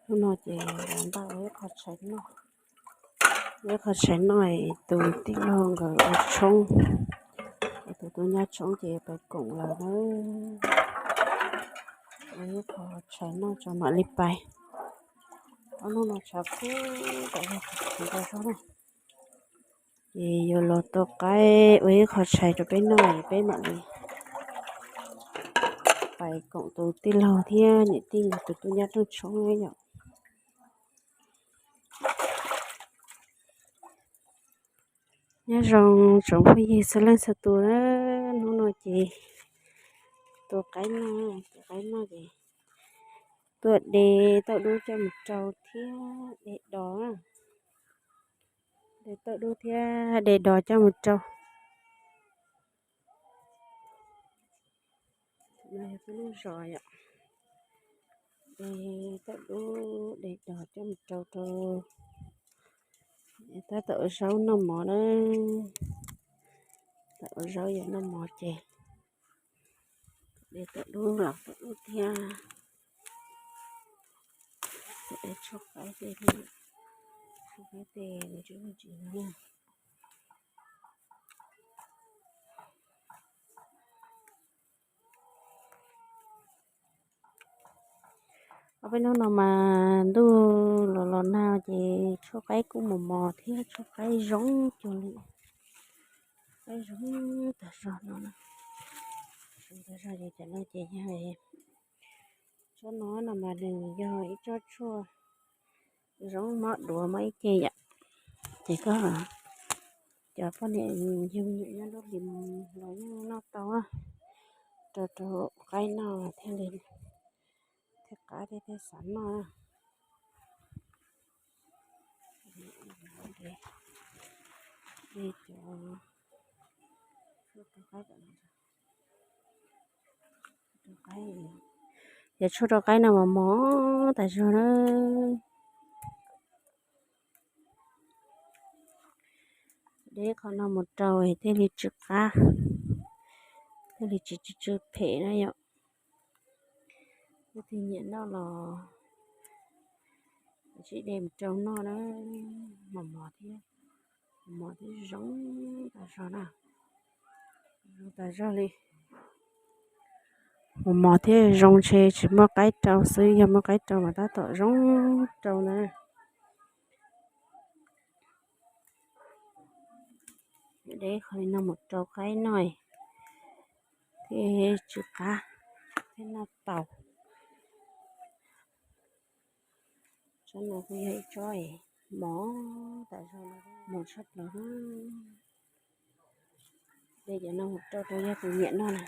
Hnub no ces los npaj ua ib qho tshais noj, ua ib qho tshais noj es tus tij laug nkawd ua tshoob, es tus tub nyab tshoob ces pais koom lawm na. Ua ib qho tshais noj tso mam li pais. Ob hnub no tshav kub tas zog, tshav kub tas zog na. Ces yuav los tua qaib ua ib qho tshais rau peb noj es peb mam li pais koom tus tij laug thiab niam tij nkawd tus tub nyab rooj tshoob na yom. Nyob zoo tsoom phooj ywg txhua leej txhua tus na, hnub no ces tua qaib noj, tua qaib noj ces tuaj de tauj dub coj mus rau thiab de dos, de tauj dub thiab de dos coj mus rau. No yog peb lub zos yom, de tauj dub de dos coj mus rau rau, tab tom ua zaub noj mov na, tab tom ua zaub yog noj mov ces de tauj dub los tauj dub thiab, de tshuaj qaib tej, tshuaj qaib tej nws tsis muaj tsis no na. Ob peb hnub no mas ntuj los los nag ces tshuaj qaib kuj mos mos thiab, tshuaj qaib zoo cuag li, qaib zoo tas zog no, zoo tas zog ces cov no ces yog, tsob no no mas nws yog ib tsob tshuaj zoo mob duav mob ib ce yom. Ces koj, cov poj niam yug me nyuam nyob lub hlis los yeej noj tau, rau rau qaib noj thiaj li thiaj qab thiab thiaj xav noj. Cov tshuaj rau qaib no mas mos tas zog na. De qhov no mus rau thiaj li tsw qab, thiaj li tsis tsw phem na yom. Leej twg nyiam noj los sib de mus rau noj na, mos mos thiab, mos thiab zoo tas zog na, zoo tas zog li. Mos mos thiab zoo ntshe tsis muaj qaib rau xwb, yog muaj qaib rau mas tab tom zoo rau na. De qhov li no mus rau qaib noj thiaj tsw qab thiab noj tau. Tsob no kuj yog ib tsob mos tas zog, mos tshaj plaws. De cov no mus rau rau yog tus nyiam noj na,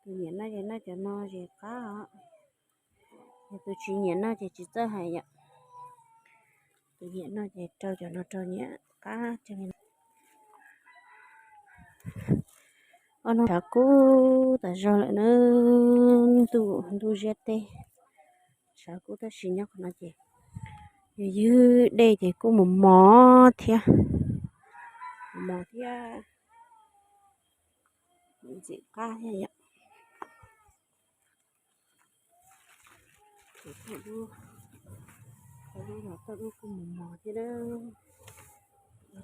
tus nyiam noj ces noj cov no ces qab os, yog tus tsis nyiam noj ces tsis txawj hais yom. Tus nyiam noj ces rau cov no rau nyiam qab. Ob hnub tshav kub tas zog lawm na, ntuj ntuj ziab teb, tshav kub tab sis nyob qhov no ces yus ywg dej ces kuj mus mos thiab, mus mos thiab ntxim qab thiab yom. Tauj dub los tauj dub kuj mus mos thiab.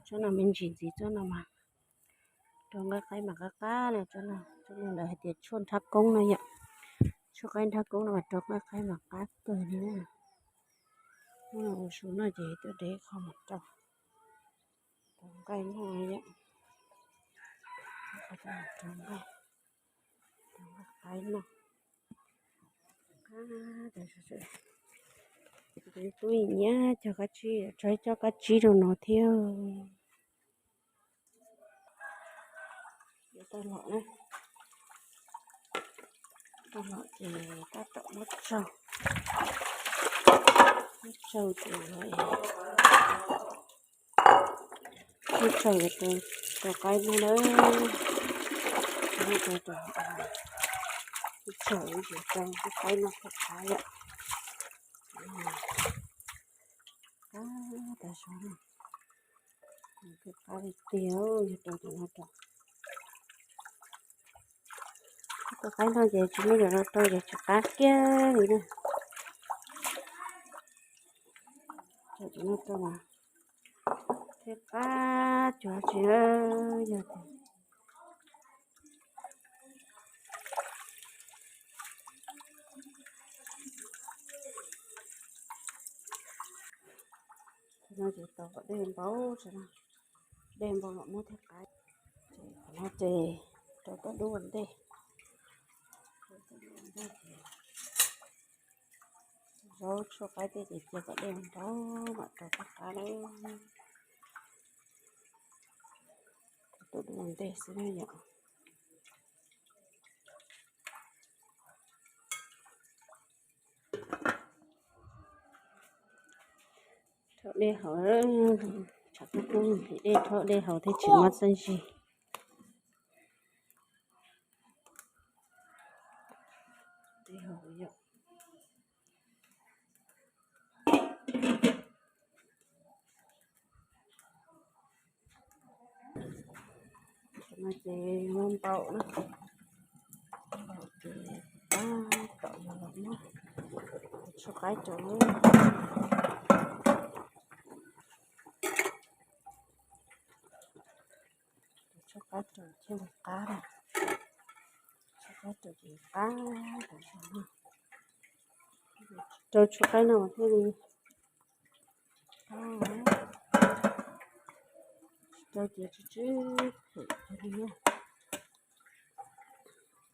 Tsob no me ntsis ntxiv, tsob no mas rau nqaij qaib mas qab qab na, tsob no, tsob no lawv hais tias tshuaj nrhab koob no yom. Tshuaj qaib nrhab koob no mas rau nqaij qaib mas qab kawg li na. Hnub no ua su noj ces tuaj de qho mus rau, rau nqaij noj yom. Rau nqaij, rau nqaij qaib noj. Qab tas zog. Kuv nyiam cog kab tsib, tso ib co kab tsib rau no thiab. Tau los na, tau los ces tab tom muab tsaug, muab tsaug ces muab tsaug rau, rau qaib noj na. Muab tsaug rau, muab tsaug ib ntsis rau qaib noj thiaj qab yom. Qab tas zog na. Thiaj qab li tiag, yog rau cov no rau. Tus qaib no ces tsis muaj cov no rau ces tsis qab kiag li na. Cov no rau mas thiaj qab cuag tsis yog tias no ces tau kom dej npau, dej npau los muab thiaj qab. Ces qhov no ces rau toj dub ua ntej. Zaub tshuaj qaib tej ces cia kom dej npau mam rau thiaj qab na. Toj dub ua ntej xwb na yom. Rhaub dej haus, tshav kub kub, dej rhaub dej haus thiaj tsis muaj txaj zis. Cov no ces muab npau na, npau ces tab tom yog los muab tshuaj qaib rau. Tshuaj qaib rau thiaj li qab na, tshuaj qaib rau ces qab, rau tshuaj qaib no thiaj li qab, rau ces tsw tsw phem kawg li.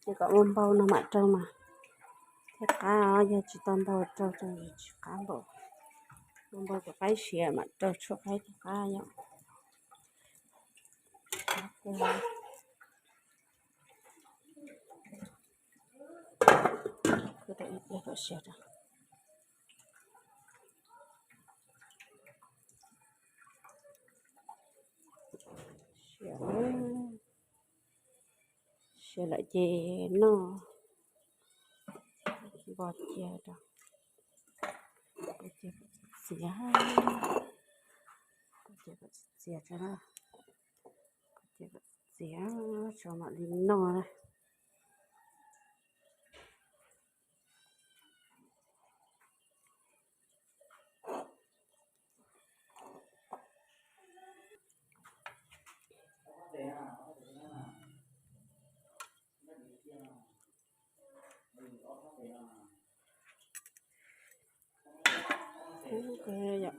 Ces kom ua npau no mam rau mas thiaj qab os, yog tsis tau npau rau ces tsis qab npaum. Ua npau kom qaib siav mam rau tshuaj qaib thiaj qab yom. Siav, siav lawm ces noj npau cia rau, txiav, txiav tso, txiav tso mam li noj na. Kub kawg yom.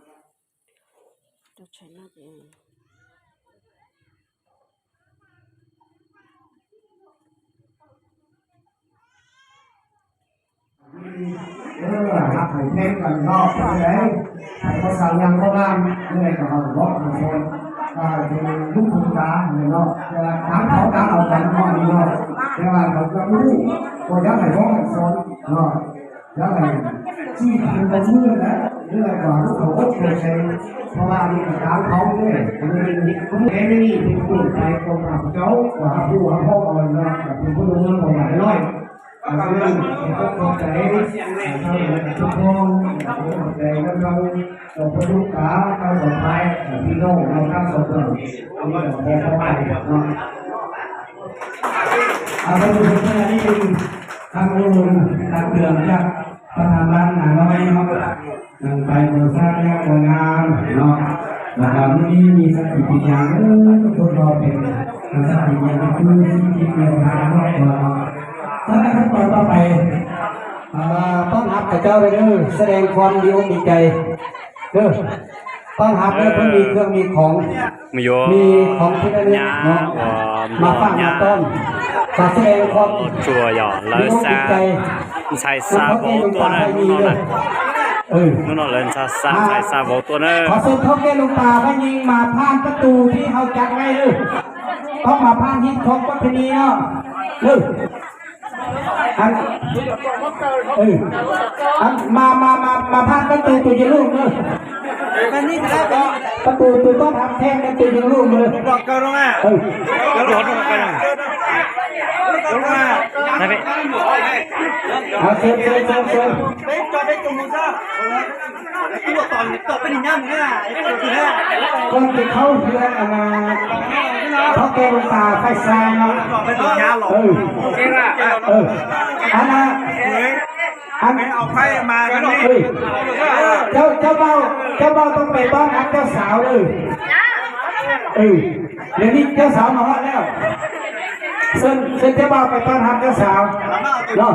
Rau tshais no ces Thầy thêm cần lo cái đấy, thầy có sao nhăng có lam, cái này còn góp thành phần. À, thì lúc chúng ta người lo, đáng thấu đáng ở gần mọi người lo, thế là nó có đủ, có giá phải góp thành phần, rồi, giá này chi thành phần mưa đấy, thế là còn lúc đầu góp thành phần,เพราะว่ามีการเผาด้วย ผมเห็นนี่ผมปลูกไปตรงหลังเจ้า ว่าผู้ว่าพ่ออ่อนเนาะ เป็นผู้ลงมือก่อนหลายร้อย Cho nên tôi rất có thể sau này là chúng con cũng có thể nâng cao cho có lúc cả các dòng phái ở Phi Đô và các dòng tộc như là có có bài được không? À, tôi cũng sẽ đi thăm ôn tăng cường cho ประธานบ้านนาน้อยเนาะ นั่งไปโมซาแก้วโมงามเนาะ แล้วก็มื้อนี้มีสักขีพยานเออทุกคนรอเป็นสักขีพยานที่ผู้ที่มีพระรอบตัวเนาะ สำหรับขั้นตอนต่อไป อ่า ต้อนรับพระเจ้าเลยเด้อ แสดงความดีอกดีใจ เด้อ ต้อนรับเด้อ เพิ่นมีเครื่องมีของ มีของที่ระลึกเนาะ มาฝากมาต้อน ขอแสดงความ Tsuas yog lawv xa ntxhais xa vauv tuaj na, hnub no lawv xa ntxhais xa vauv tuaj na. ขอเชิญเฒ่าแก่หลวงตาพระยิงมาผ่านประตูที่เฮาจัดไว้เด้อ ต้องมาผ่านหินของวัดพะเนียงเนาะ เด้อ อัน เออ อัน มา มา มา มาผ่านประตูตัวเยลูกเนอะ ประตูตัวต้องทำแท่งกันตัวเยลูกเลย เออ เอาเชิญเชิญเชิญเชิญ ก่อนจะเข้าเฮือนอันน่ะ เฒ่าแก่หลวงตาไพศาลเนาะ เออ เออ อันน่ะ อัน เอาไพ่มาทางนี้ เอ้ย Cab, cab maj, cab maj tuaj pem pab hnav cab xauv lawm. Yog nej cab xauv mas haj lawm. Xwb cab maj pem pab hnav cab xauv no.